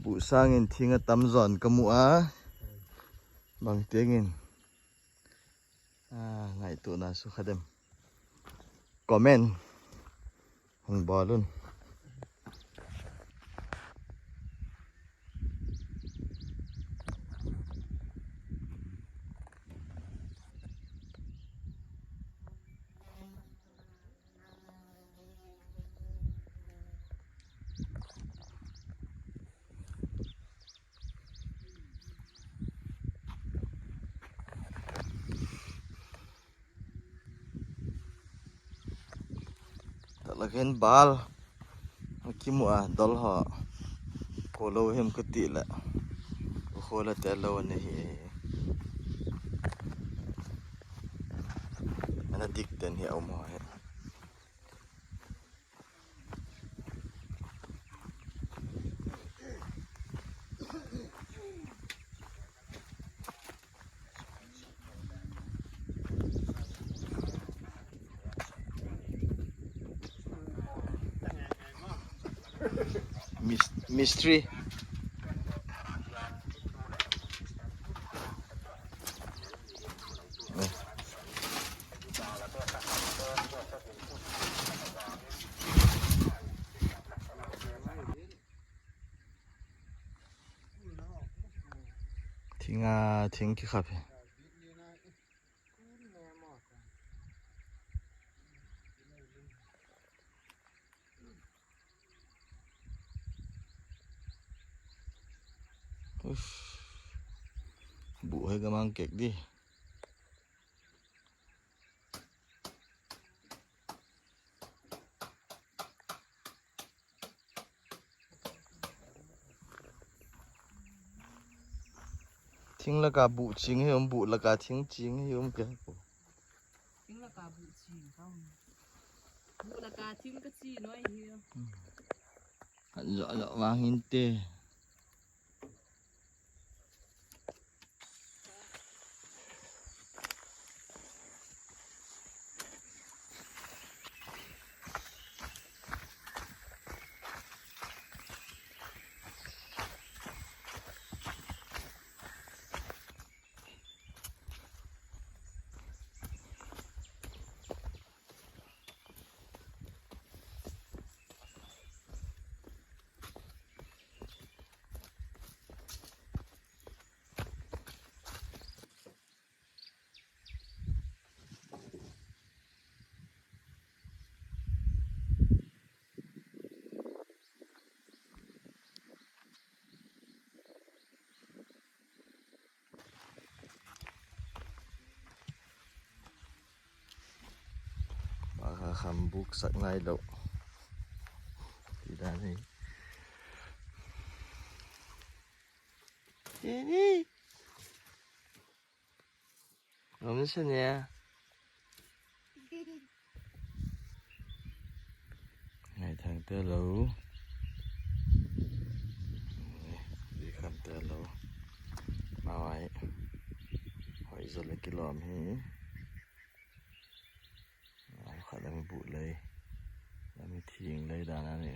Buh sangin thing a tam zawn ka hmuh a, bang tiangin ngaihtuahna su khat em. Comment han balun. Taklah hian bal a ki hmuh a dawlh haw kaw lo hem ka tih leh ka haw la tel lo a ni hi a dik ten hi a awm haw he. Mystery Thinga thing khi khap hi. Buh hi ka mang kek di. Thing laka buh ching hi awm buh laka thing ching hi awm ke ko. Thing laka buh ching ka awm. Buh laka thing ka chi noi hi. An zawh zawh vangin te. Kham buk sak ngai loh tih dan hei awm nasa nia ngaithang te lo kham te lo mawai hawi zawlh a kilawm hi. Khat a mi buh lei a mi thing lei dan a ni.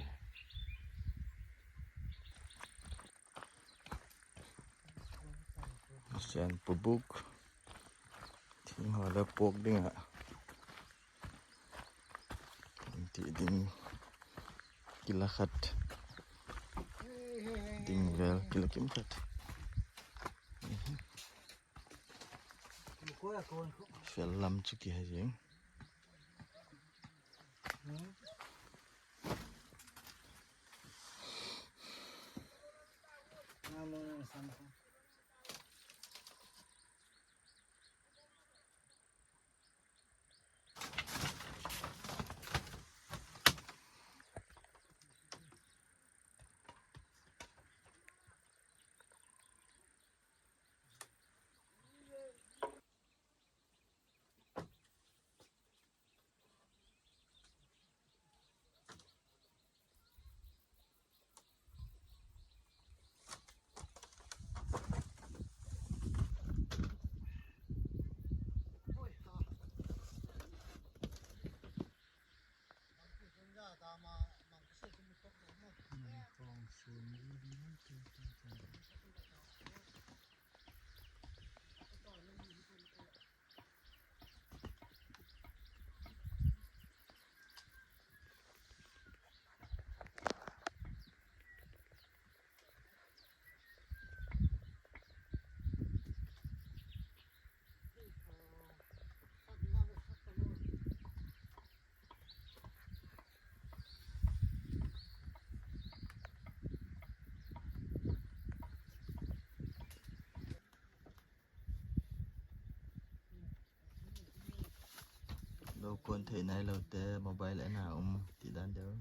Sian pu buk thing haw la pawk ding ah an tih ding kila khat ding vel kila kim khat. Fel lam chu ki hei zing. Lo kuan theih nai lo te mobile en ah a um tih dan deuh.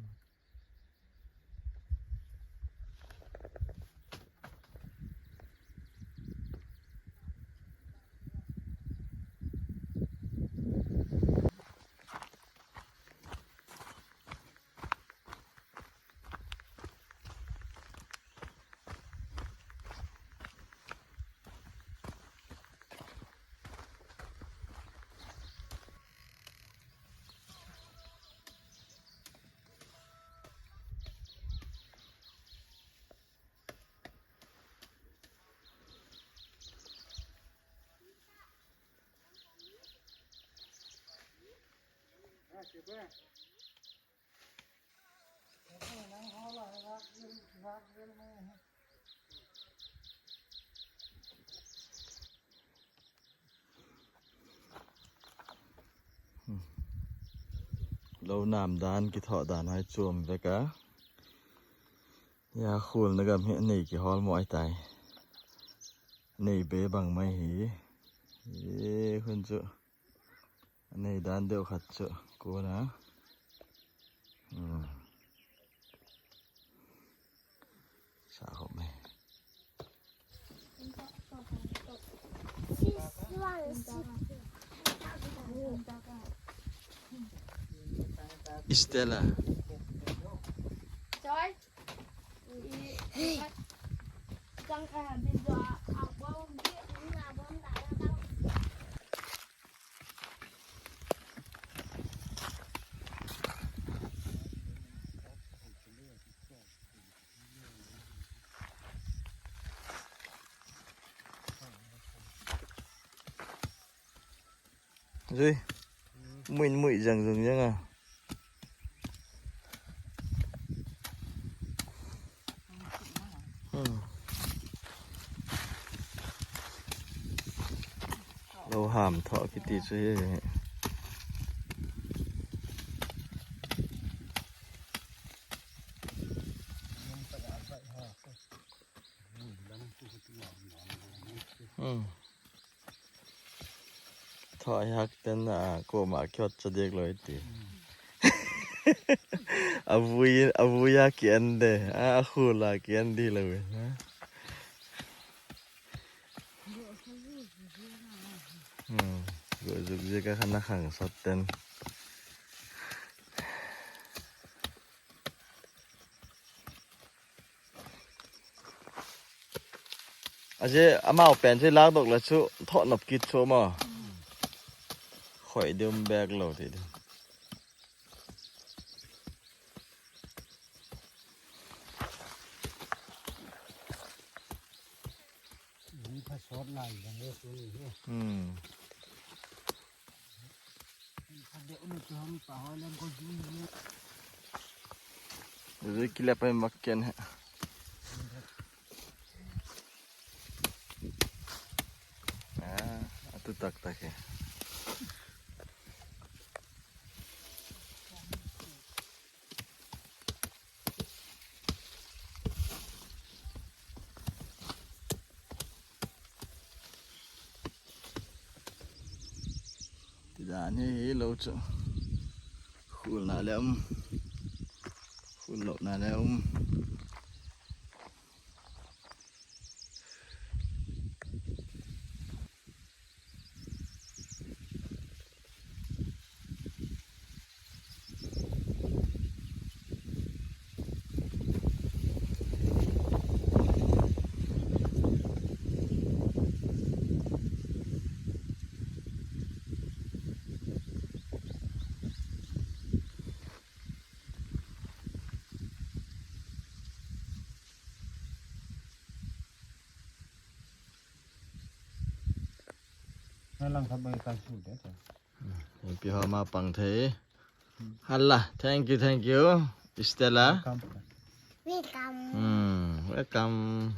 Lo nam dan ki thawh dan hai chuam vek a ya khul na gam hi nei ki hol maw ai tai nei be bang mai hi e hun chu A nei dan deuh khat chu kawn a umm sa khawp mai. Stella. Duy mình mụi dần dần dần à Lo ham thawh khi ti chu hi. Thawh hi hak ten a kawm ah khiawt cha dek lo ti. A vui a vui a ki an de a khul a ki an di lo in. Ruah zuk zik a khan a khang sawt ten. A je a mau pen che lak dok la chu thawh nop kit chu maw. Khawih dum bek lo ti ding. Kilap ay makyan ha. Ah, atu tak tak he. Tidan hi hi lo chu khul na le um khul loh na le um. Pi ho ma pang thei. Hala, thank you, thank you. Stella. Welcome. Welcome.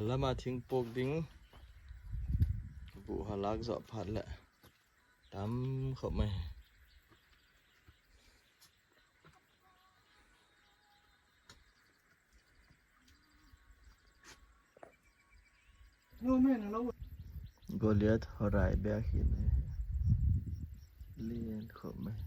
Lama thing pawk ding buh halak zawh phat leh tam khawp mai. Goliath horai biak hi lian khawp mai.